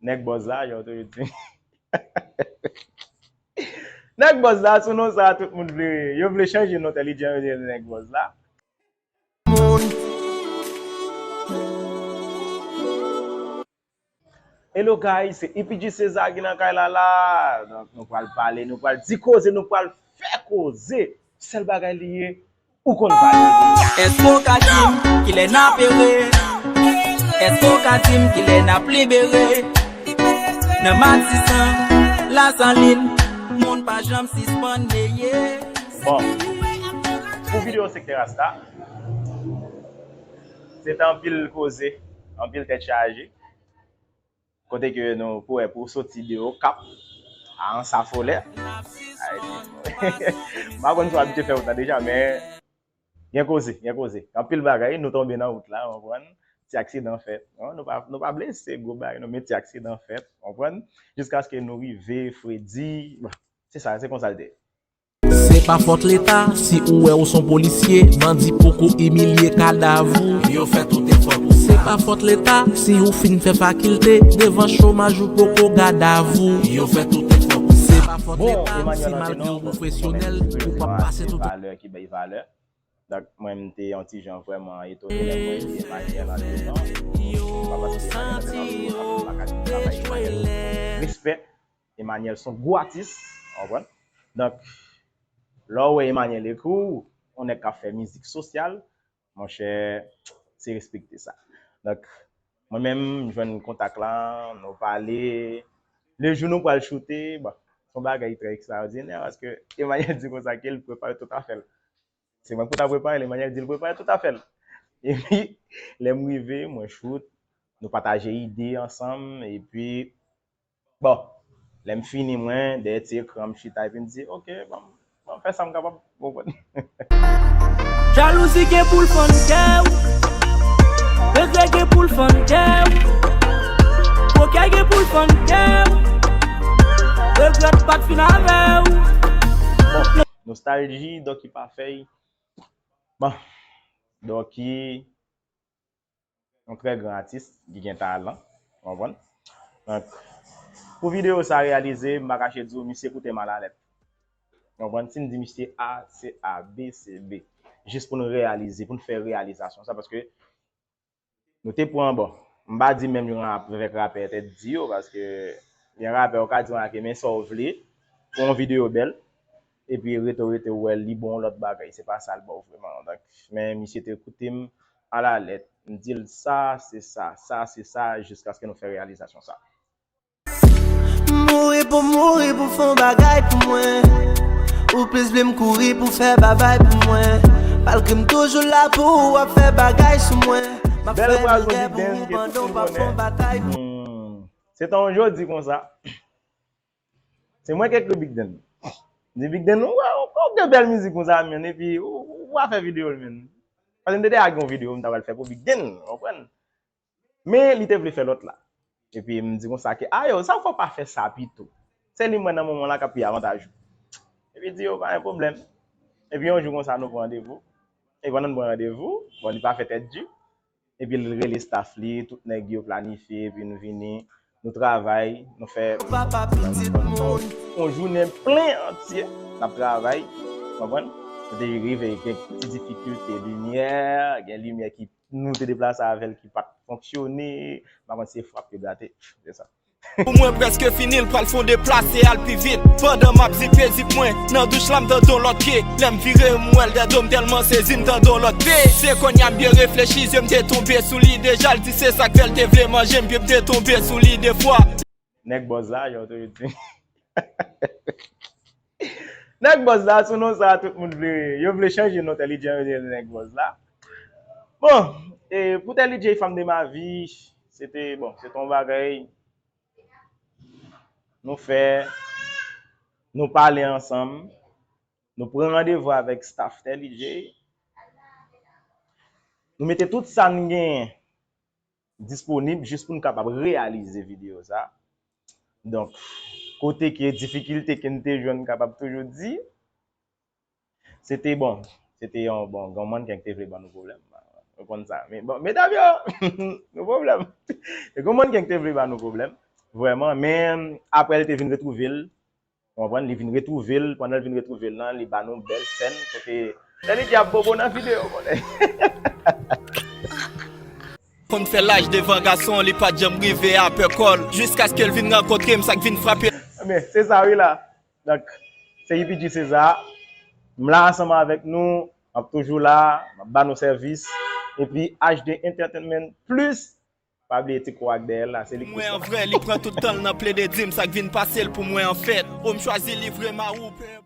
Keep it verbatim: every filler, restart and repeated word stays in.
Nèg bòz la, jan w toujou di. Nèg bòz la, sou non sa a tout moun vle, yo vle chanje non Telly J, yo vle Nèg bòz la. Hello guys, se E P G Cesar ki nan kay la la. Donk nou pral pale, nou pral di koze, nou pral fè koze. Sèl bagay li ye, ou konn sa li ye. Èske w ka di m kilè n ap ere? Èske w ka di m kilè n ap libere? Nan Matisan, Lasalin, moun pa janm sispann neye. Bon, pou videyo Sektè Rasta, se te anpil koze, anpil tèt chaje. Kote ke nou pou wè pou soti de Okap a Ansafolè. Ay, m pa konn si w abitye fè wout la deja, men gen koze, gen koze. Anpil bagay, nou tonbe nan wout la, w konprann? Ti aksidan fèt. Non, nou pa, nou pa blese, gwo bagay, non, men ti aksidan fèt, w konprann? Jiskaske nou rive Fredi, bon, se sa, se konsa l te ye. Se pa fòt Leta si ou wè ou s on polisye, bandi poko imilye kadav ou. Yo fè tout efò pou sa. Se pa fòt Leta si ou fin fè fakilte, devan chomaj ou poko gadavou. Yo fè tout efò pou sa. Se pa fòt Leta si malgre ou pwofesyonèl, ou p ap pase tout. Valè ki bay valè. Donk, mwen, m te yon ti jan vrèman etone lè m wè Emmanuel antretan. Se pa paske Emmanuel antretan pou yo ap lakay travay Emmanuel. Respè, Emmanuel s on gwo atis, w konprann? Donk, lè w wè Emmanuel ekri w, yon nèg k ap fè mizik sosyal, monchè, se respekte sa. Donk, mwen menm, m jwenn kontak la, nou pale. Le jou nou pral choute, bon, se yon bagay trè ekstraòdinè, paske Emmanuel di konsa ke l prepare tout afè l. Se mwen k pou ta prepare l, Emmanuel di l prepare tout afè l. Epi, lè m rive, mwen choute, nou pataje ide ansanm, epi, bon, lè m fini, mwen, dèyè ti ekran, m chita, epi m di, "Ok, bon, bon, fè sa m kapab," w konprann? Jalouzi gen pou l fann kè w. Regrè gen pou l fann kè w. Pokè gen pou l fann kè w. Regrèt pa t fin avè w. Bon, nostalji, Dòki pa fèy. Bon, Dòki, yon trè gran atis ki gen talan, w konprann? Donk, pou videyo sa reyalize, m pa kache di w, misye koute m alalèt. W konprann? Si m di misye A, se A, B, se B. Jis pou n reyalize, pou n fè reyalizasyon sa, paske nou te pran, bon, m pa di menm jan avèk rapè Tèt Di yo, paske gen rapè ou ka di yon ake men sa w vle, pou yon videyo bèl, epi rete w rete w wè li bon yon lòt bagay, se pa sa l ba w vrèman. Donk, men misye te koute m alalèt, m di l sa, se sa, sa, se sa, jiskaske nou fè reyalizasyon sa. Mouri pou mouri pou fè yon bagay pou mwen. Ou plis vle m kouri pou fè babay pou mwen. Malgre m toujou la pou ou, w ap fè bagay sou mwen. M ap fè milgè pou ou pandan w pa fè yon batay pou mwen. Se tan yon jodi konsa. Se mwen ki ekri Big Dan. Di Big Dan, ou, ou, ou gen bèl mizik konsa, men, epi ou, ou pa fè videyo l, men. Paske m te deja gen yon videyo m ta pral fè pou Big Dan, w konprann? Men li te vle fè lòt la. Epi m di konsa ke, "A yo, sa w fè w pa fè sa pito?" Se li m wè nan moman la k ap pi avantaj ou. Epi di yo, "Pa gen pwoblèm." Epi yon jou konsa nou pran randevou. E pandan n pran randevou, bon, li pa fè Tèt Di. Epi l rele staff li, tout nèg yo planifye, epi nou vini, nou travay, nou fè yon jounen plen antye, n ap travay, w konprann? Nou te rive gen ti difikilte limyè, gen limyè ki nou te deplase avè l ki pa t fonksyone, m pa konn si se frap yo gate, se sa. Pou mwen prèske fini, l pral fè yon deplase al pi vit. Pandan m ap zipe zip mwen, nan douch la m tande yon lòt pye. Lè m vire m wè l dèdo m tèlman sezi m tande yon lòt pye. Se kounye a m byen reflechi, zye m te tonbe sou li deja. L di se sa k fè l te vle manje m, pye m te tonbe sou li de fwa. Nèg bòz la, jan w toujou di. Nèg bòz la, sou non sa a tout moun vle, yo vle chanje non Telly J, yo vle nèg bòz la. Bon, e pou Telly J, femme de ma vie, se te, bon, se te yon bagay nou fè, nou pale ansanm, nou pran randevou avèk staff Telly J, nou mete tout sa n genyen disponib jis pou n kapab reyalize videyo sa. Donk, kote ke difikilte ke n te jwenn, m kapab toujou di, se te, bon, se te yon, bon, gen yon mannken ki te vle ban nou pwoblèm. Ou konn sa. Men, bon, medam yo, nou pwoblèm. Gen yon mannken ki te vle ban nou pwoblèm. vrèman, men apre li te vin retwouve l, ou konprann, li vin retwouve l, pandan l vin retwouve l lan, li ba nou bèl sèn, kote, lè li di ap bobo nan videyo, konnen. Konn fè laj devan gason, li pa t janm rive a pè kò l. Jiskaske l vin rankontre m, sa k vin frape. Men, se sa wi la. Donk, se Ipidji César. M la ansanm avèk nou, m ap toujou la, m ap ba nou sèvis. Epi H D Entertainment Plus, pa bliye ti kou ak dèyè l la, se li k Mwen an plis la. Vrè, li pran tout tan l nan plede di m sa k vin pase l pou mwen an fèt. O m chwazi livre m a ou, pè.